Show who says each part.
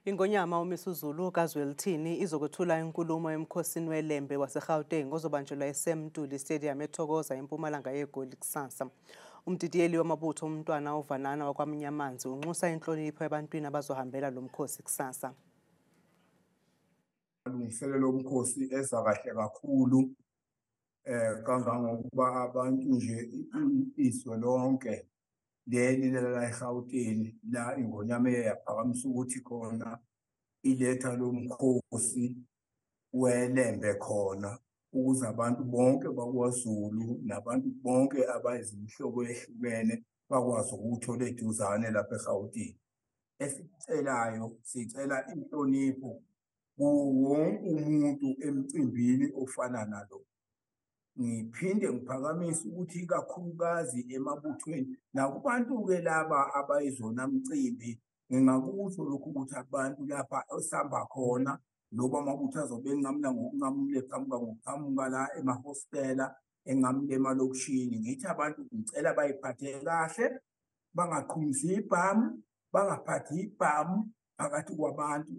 Speaker 1: Ingonyama uMisuzulu kaZwelithini izokwethula inkulumo emkhosini weLembe waseGauteng ozobanjelwa eSam Ntuli Stadium eThokoza eMpumalanga yeGoli kusasa. Umdidiyeli wamabutho uMntwana uVanana wakwaMnyamanzi unxusa inhlonipho ebantwini abazohambela lo mkhosi kusasa.
Speaker 2: Alungiselelo umkhosi eza kahle kakhulu kangangokuba abantu nje izwe lonke leli la eGauteng la ingonyama eyaphakamisa ukuthi khona iletha lo mkhosi weLembe khona ukuze abantu bonke bakwaZulu nabantu bonke abayizinhlobo ehlukene bakwazi ukuthola eduzane lapha eGauteng. Esikucelayo, sicela inhlonipho kuwo wonke umuntu emcimbini ofana nalo. Ngiphinde ngiphakamise ukuthi ikakhulukazi emabuthweni nakubantu-ke laba abayizona mcimbi, ngingakusho lokhu ukuthi abantu lapha esihamba khona loba amabutho azobe enqamula ngokunqamula eqhamuka ngokuqhamuka la emahostela enqamula emalokishini, ngithi abantu ngicela bayiphathe kahle, bangaqhumisi ibhamu, bangaphathi ibhamu phakathi kwabantu.